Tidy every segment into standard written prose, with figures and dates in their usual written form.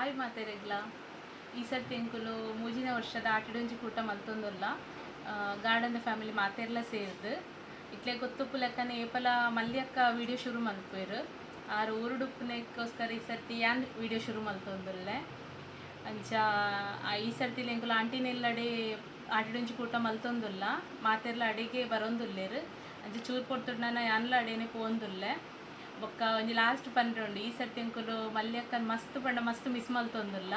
Hi ಮಾತೆರೆಗ್ಲ. ಈ ಸರ್ತಿ ಎಂಕುಲು ಮೂಜಿನ ವರ್ಷದ ಆಟಿಡೊಂಜಿ ಕೂಟ ಮಲ್ತೊಂದುಲ್ಲ. ಗಾರ್ಡನ್ ಫ್ಯಾಮಿಲಿ ಮಾತೆರ್ಲ ಸೇರ್ದ್. ಇತ್ಲೆ ಗೊತ್ತುಪ್ಪುಲೆಕ್ಕನೆ ಏಪಲ ಮಲ್ಯಕ್ಕ ವೀಡಿಯೋ ಶುರು ಮಲ್ಪುವೆರ್. ಆರ್ ಊರುಡುಪ್ಪುನೆಕ್ಕೋಸ್ಕರ ಈ ಸರ್ತಿ ಯಾನ್ ವೀಡಿಯೋ ಶುರು ಮಲ್ತೊಂದುಲ್ಲೆ. ಅಂಚ ಈ ಸರ್ತಿ ಎಂಕುಲು ಆಂಟಿನೆಲ್ಲಡೆ ಆಟಿಡೊಂಜಿ ಕೂಟ ಮಲ್ತೊಂದುಲ್ಲ. ಮಾತೆರ್ಲ ಅಡೆಗೆ ಬರೊಂದುಲ್ಲೆರ್. ಅಂಚ ಚೂರು ಪೊರ್ತುಡು ಯಾನ್ಲ ಅಡೆನೆ ಪೋವೊಂದುಲ್ಲೆ. ಬೊಕ್ಕ ಒಂಜಿ ಲಾಸ್ಟ್ ಪನ್ರೆ ಉಂಡು, ಈ ಸರ್ತಿ ಎಂಕುಲು ಮಲ್ಯಕ್ಕನ್ ಮಸ್ತ್ ಪಂಡ ಮಸ್ತ್ ಮಿಸ್ ಮಲ್ತೊಂದುಲ್ಲ.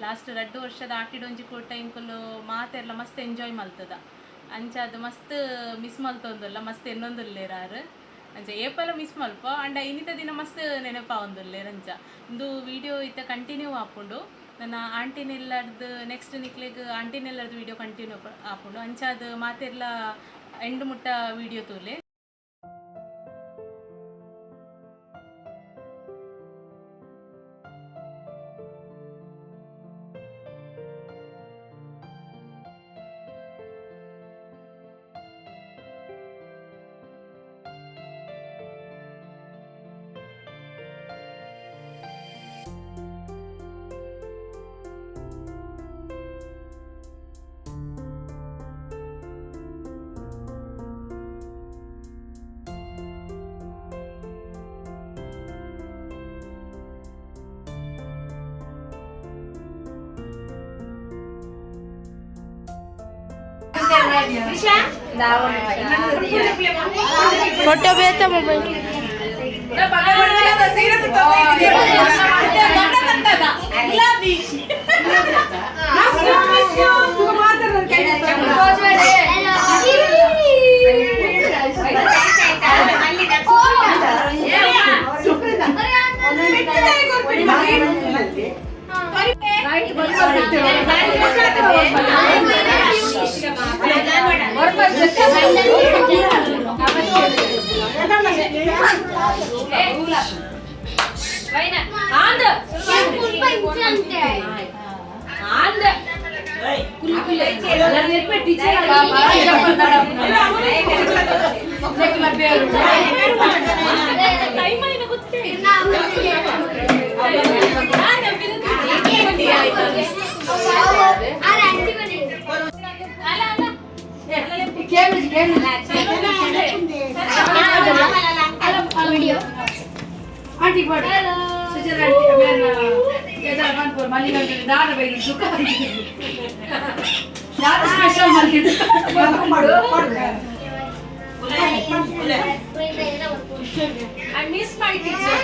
ಲಾಸ್ಟ್ 2 ವರ್ಷದ ಆಟಿಡೊಂಜಿ ಕೂಟ ಎಂಕುಲು ಮಾತೆರ್ಲ ಮಸ್ತ್ ಎಂಜಾಯ್ ಮಲ್ತದ. ಅಂಚಾದ್ ಮಸ್ತ್ ಮಿಸ್ ಮಲ್ತೊಂದುಲ್ಲ, ಮಸ್ತ್ ಎನ್ನೊಂದುಲ್ಲೆರ್ ಆರ್. ಅಂಚ ಏಪಲ ಮಿಸ್ ಮಲ್ಪ ಅಂಡ ಇನ್ನಿತ ದಿನ ಮಸ್ತ್ ನೆನಪಾವೊಂದುಲ್ಲೆರ್. ಅಂಚ ಇಂದು ವಿಡಿಯೋ ಇತ್ತೆ ಕಂಟಿನ್ಯೂ ಆಪುಂಡು. ನನ್ನ ಆಂಟಿನೆಲ್ಲರ್ದು ನೆಕ್ಸ್ಟ್ ನಿಕ್ಲೆಗ್ ಆಂಟಿನೆಲ್ಲರ್ದು ವಿಡಿಯೋ ಕಂಟಿನ್ಯೂ ಆಪುಂಡು. ಅಂಚಾದ್ ಮಾತೆರ್ಲ ಎಂಡ್ ಮುಟ್ಟ ವಿಡಿಯೋ ತೂಲೆ. ಫೋಟೋ ಬೇಕಾ ಮೊಬೈಲ್? ಆಂಟಿ ಸುಜನ ಆಂಟಿ ಮಲ್ಲಿಗೆ ದಾದ ಬೈದು ಸುಖ ದಾದ special. I miss my teacher.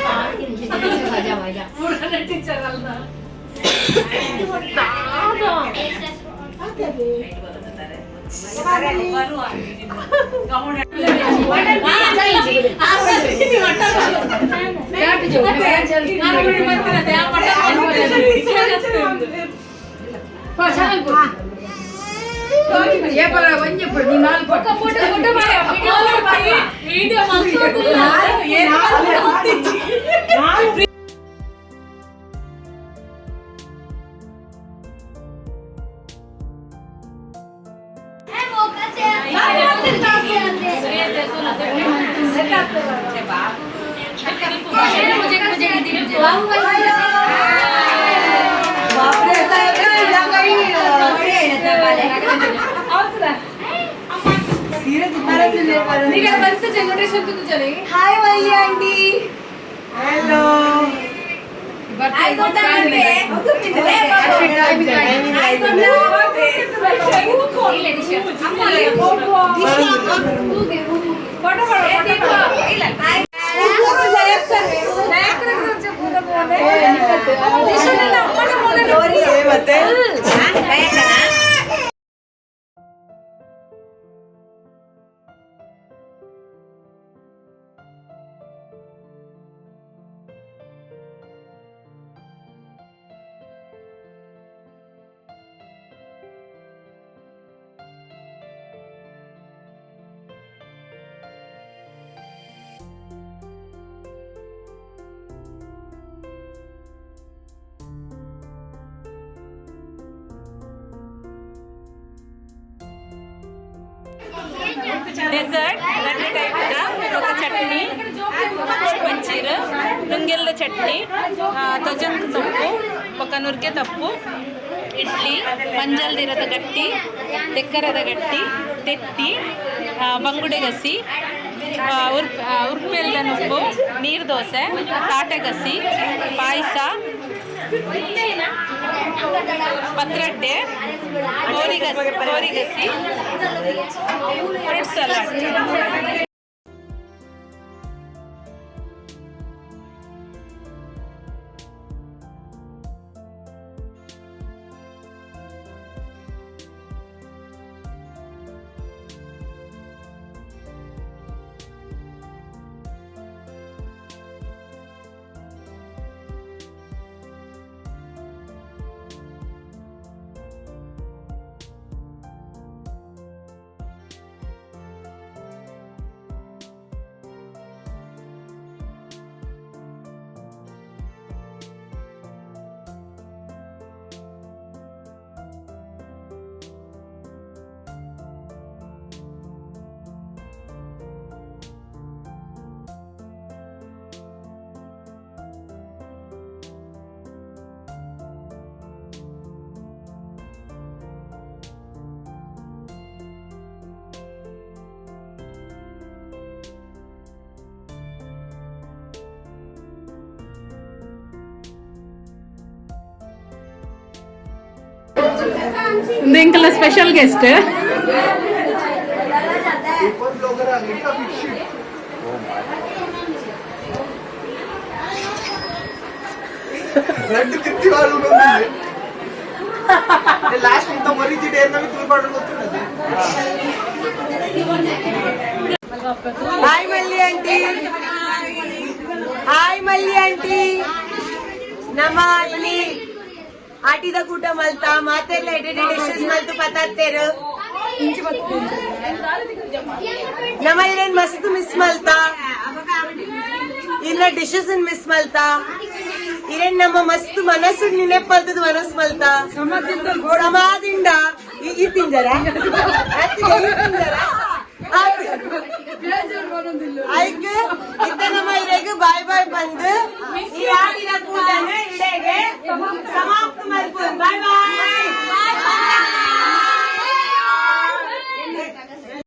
Teacher ಅಲ್ಲ. Video. Hi Valli aunty. Hello. ಮತ್ತೆ ಡೆಸರ್ಟ್ ರಡ್ಡ್ ಟೈಪ್ದ ಬೊಕ ಚಟ್ನಿ, ಪಂಚೀರ್, ನುಂಗೆಲ್ದ ಚಟ್ನಿ, ತೊಜಂಕ್ ಸೊಪ್ಪು, ಬೊಕ ಬೊಕ್ಕ ನುರ್ಗೆ ತಪ್ಪು, ಇಡ್ಲಿ, ಮಂಜಲ್ದಿರದ ಗಟ್ಟಿ, ತೆಕ್ಕರದ ಗಟ್ಟಿ, ತೆತ್ತಿ, ಬಂಗುಡೆ ಗಸಿ, ಉರ್ಪೆಲ್ದ ನುಪ್ಪು, ನೀರು ದೋಸೆ, ತಾಟೆ ಗಸಿ, ಪಾಯಸ, ಪತ್ರಡ್ಡೆ, ಕೋರಿಗಸಿ ಕೋರಿಗಸಿ, ಫ್ರೂಟ್ ಸಲಾಡ್. ಎಂಕಲ್ಲ ಸ್ಪೆಷಲ್ ಗೆಸ್ಟ್. రెండు తిట్టి వాళ్ళు. లాస్ట్ ఇంత మరీ నమ్మి తూర్పాడు. Hi Malli aunty, hi Malli aunty. ನಮ್ಮ ಇಲ್ಲಿ ಆಟಿದ ಕೂಟ ಮಲ್ತ ಮಾತೆಲ್ಲ ಎಡೆಡೆ ಡಿಶಸ್ ಮಲ್ತು ಪತಾತ್ತೇರು. ನಮ್ಮ ಇರೇನ್ ಮಸ್ತ್ ಮಿಸ್ ಮಲ್ತ, ಇನ್ನ ಡಿಶಸ್ ಮಿಸ್ ಮಲ್ತ. ಇರೇನ್ ನಮ್ಮ ಮಸ್ತ್ ಮನಸ್ಸು ನೆನಪಲ್ತದ ಮನಸ್ಸು ಮಲ್ತ. ಸಮಾಧಿಂಡ ಈ ತಿಂಜರ ತಿಂಜರ ಐಕ್ ಇತ್ತ ನಮ್ಮ ಇರೆಗ್ ಬಾಯ್ ಬಾಯ್ ಬಂದು ಈ ಆಟಿದ ಕೂಟನ ಇಡೆಗೆ ಸಮಾಪ್ತ ಮಲ್ಪು. Boy boy.